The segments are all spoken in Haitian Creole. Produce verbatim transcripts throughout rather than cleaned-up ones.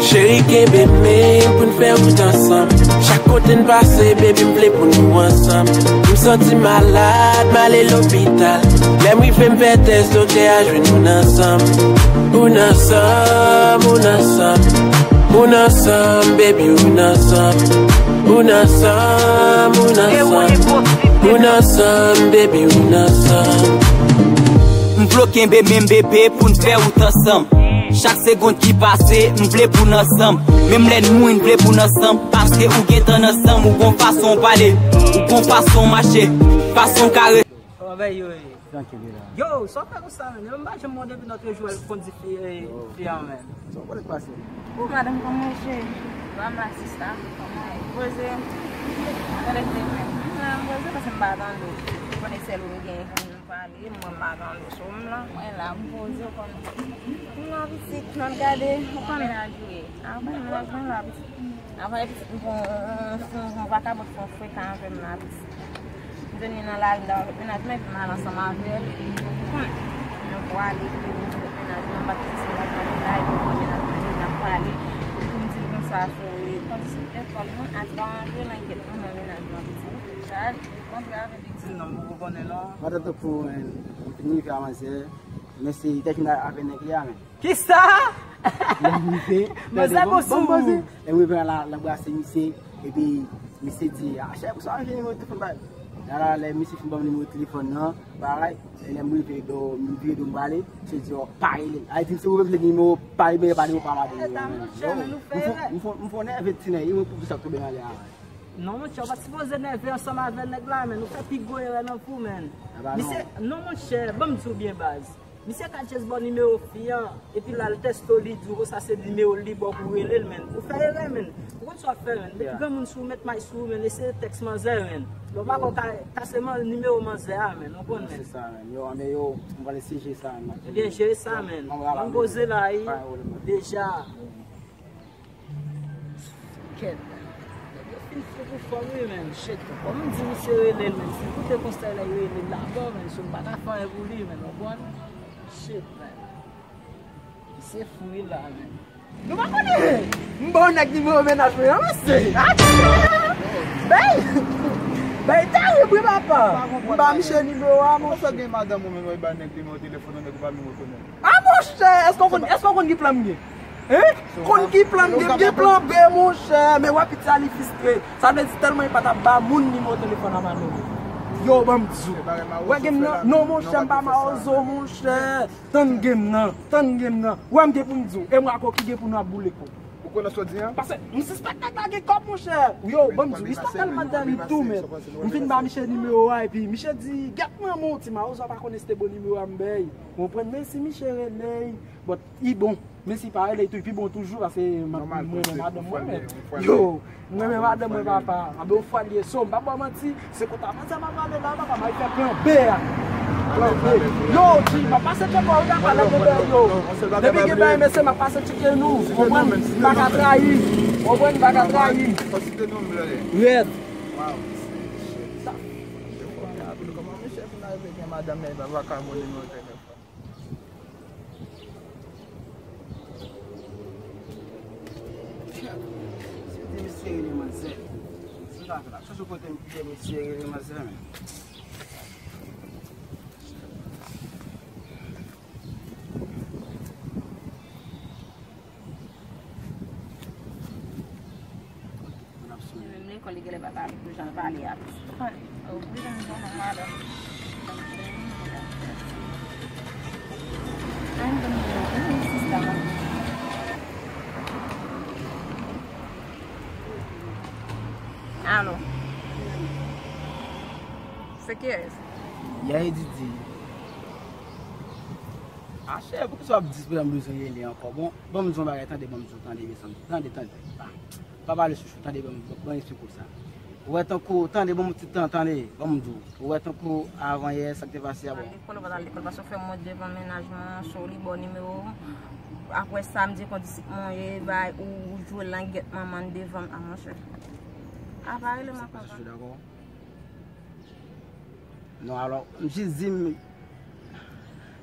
Cheri, kenbe men m pou n fè wout ansanm. Chak kote n pase, baby, m vle pou nou ansanm. M santi malad, m ale lopital. Lè m rive, m fè tès, doktè a jwenn ou n ansanm. Ou n ansanm, ou n ansanm. Ou n ansanm, baby, ou n ansanm. Ou n ansanm, ou n ansanm. Ou n ansanm, baby, ou n ansanm. M vle w kenbe men m, bebe, pou n fè wout ansanm. Chak segonn ki pase, m vle pou n ansanm. Menm lè n mouri, m vle pou n ansanm. Paske ou gentan ansanm, ou gon fason w pale, ou gon fason w mache, fason w kare. Kòman bagay yo ye? Trankil, wi la. Yo, sa w fè konsa, menn? Yo, m pa janm wè w depi lòt jou w al kondi fi, eh, fi an, menn. Sa w konnen k pase? Ou, madanm, kòman w ye? Kòman la, sista? Kòman w ye? Poze. Kòman w ye, menn? M la, m poze paske m pa tande w. Ou konnen sèl ou m gen pou m pale, mwen m pa tande w sou m la. Mwen la, m poze, w konn. M la, pitit, m ap gade, ou konn. Kòman mennaj ou ye? A, bon, mennaj mwen la, pitit. Avan, epi m pran yon, yon, yon vakabon ki fè yon frekan avè m la, pitit. M jwenn li nan lari, m t ap avèk mennaj mwen, epi m al ansanm avè l, epi, ou konn, nou pwale, epi m di mennaj mwen, m pa t sezi mennaj mwen la, epi m pran mennaj mwen, epi n ap pale, epi m di l konsa, sou kondisyon lekòl mwen, a ti pa manje langèt mwen nan mennaj mwen, pitit. Sa, li kontre avè l, li di l non, m poko konnen non. Madanm tankou, eh, m vin rive a manzè, men se tèt vin avè nèg li a, men. Kisa? Lè m rive, manzè gon sou ou. Lè m rive la, l anbrase misye, epi misye di, a, chè, pou sa w vini nimewo telefòn ba. La, la, lè misye fin ban m nimewo telefòn nan, bagay, e lè m rive, do, m vire do m prale, misye di, o, pa rele. A, li di m, si ou vle nimewo, pa rele, pa nimewo pa madanm ou. Yo, m fon, m fon, m fon nève ti nèg, e mwen pou sa k tonbe nan lè a. Non, monchè, ou pa t sipoze nève ansanm avè nèg la, menn. Ou fè pi gwo erè nan vi w, menn. Misye, non, monchè, ban m di w byen, baz. Misye ka just ba w nimewo fi an, epi l al tèste w, li di w, o, sa se nimewo l, li ba w pou w rele l, menn. Ou fè erè, menn. Ou konn sa w ap fè, menn. Met granmoun sou ou, met may sou ou, menn. Eseye tèks manzè, menn. Lè w pa ka, w ka kase man-, nimewo manzè a, menn. Ou konn, menn. Se sa, menn. Yo, anben yo, m prale sijè sa, menn. Ebyen, jere sa, menn. Ban m poze la, wi. Deja. Kèt. Nèg yo fin fou pou fò m, wi, menn. Shit. Kòman m di misye rele l, menn? Si l koute konsèy la, yo rele l dabò, menn. Si m pa ka fè anyen pou li, menn. Ou konprann? Shit, menn. Misye fou, wi, la, menn. Nou pa konnen. M ba w nèg nimewo mennaj mwen an, mesye. Bay! Bay tarib, wi, papa. M ba misye nimewo a, monchè. Kòman fè gen madanm ou menm, ou ba nèg nimewo telefòn ou, nèg ou pa menm rekonèt? A, monchè, èske w konn, èske w konn ki plan m gen? Hein? Konn ki plan m gen? M gen plan B, monchè. Men wè piti a, li fristre. Sa vle di tèlman li pa t ap ba moun nimewo telefòn a madanm li. Yo, ban m di w. Wè game nan? Non, monchè, m pa mawozo, monchè. Tann game nan, tann game nan. Wè m gen pou m di w. E mwen ak ou ki gen pou nou ap boule kò. Ou konnen sa w di an? Paske m sispèk nèg la gen kòb, monchè. Yo, ban m di w, istwa tèlman tèrib tou, men. M fin ba misye nimewo a, epi misye di, gèt manman w, ti mawozo a pa konnen se te bon nimewo a m bay. Ou konprann? Men si misye rele, but li bon. Men si pa rele tou, li pi bon toujou, paske m ap, mwen renmen madanm mwen, men. Yo, mwen renmen madanm mwen, papa. Anben, yon fwa l ye, so, m pa ba w manti, se konsa manzè m ap pale la, papa, m al fè plan B a. Plan B. Yo, G, m ap pase tcheke w, wi, papa, lè gen bèl, yo. Depi gen bèl, mesye, m ap pase tcheke nou. Ou konprann? M pa ka trayi. Ou konprann? M pa ka trayi. Red. Kòman mesye fin arive gen madanm nan, li pa vakabon li non telefòn. Se di misye rele manzè. Se sa k la. Chèche kote m ye, misye rele manzè, men. Li menm lekòl, li genlè pa pale pou jan l pale a. Wi, m konnen, madanm. Alo. Se kiyès? Yaya Didi. A, chè, poukisa w ap di pou m bezwen rele ankò? Bon, ban m di w yon bagay, tande, ban m di w, tande, tande, tande. Pa pale chouchou, tande, ban m, ban m esplike w sa. Ou wè tankou, tande, ban m yon ti tan, tande, ban m di w. Ou wè tankou avan yè, sa k te pase a, bon. Lekòl, ou pa t al lekòl, paske w fè m wont devan mennaj mwen, so li ba w nimewo m. Apre sa, m di kondisyon mwen ye, bay, ou, ou jwe langèt manman n devan m, a, monchè. A, pa rele m ankò. Non, alò, m jis di m,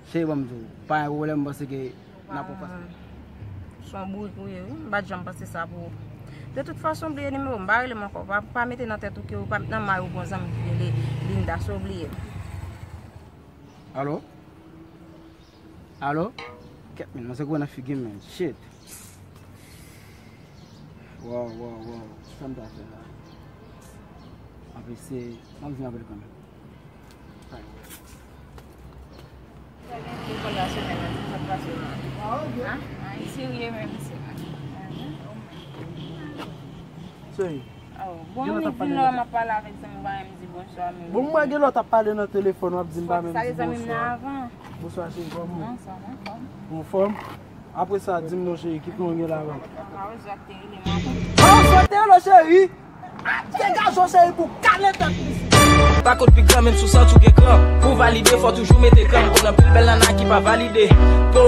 cheri, ban m di w, pa gen pwoblèm, m panse ke n ap pran fas. Se yon bourik ou ye, wi. M pa t janm panse sa pou ou. De tout fason, bliye nimewo m. Pa rele m ankò. Pa, pa mete nan tèt ou ke ou pa nan may ou gon zanmi ki rele Linda. So, bliye m. Alo? Alo? Kèt, men, manzè gwo nan figi m, men. Shit. Wow, wow, wow. Sa m ta fè la? Anplis, se, m ap vin apre kanmenm. Sa gen lekòl la semèn nan, sa k pase la? Ah, ah, li serye menm, mesye. Seri. Oh, bon, m vin la, m ap pale avèk zanmi, m pa menm di bonswa, men. Bon, mwen gen lè w t ap pale nan telefòn, w ap di m pa menm di bonswa. Bonswa, cheri, kòman w ye? Anfòm. Ou anfòm? Apre sa, di m non, cheri, ki plan w gen la menm? Ah, ou sot te rele m ankò. Ah, ou sot te rele, cheri? Ah, degaje w, cheri, pou kale tèt misye. Pa kont pi gran, menm si w santi w gen kran. Pou valide, fò toujou mete kran. Konn anpil bèl nana ki pa valide. Po,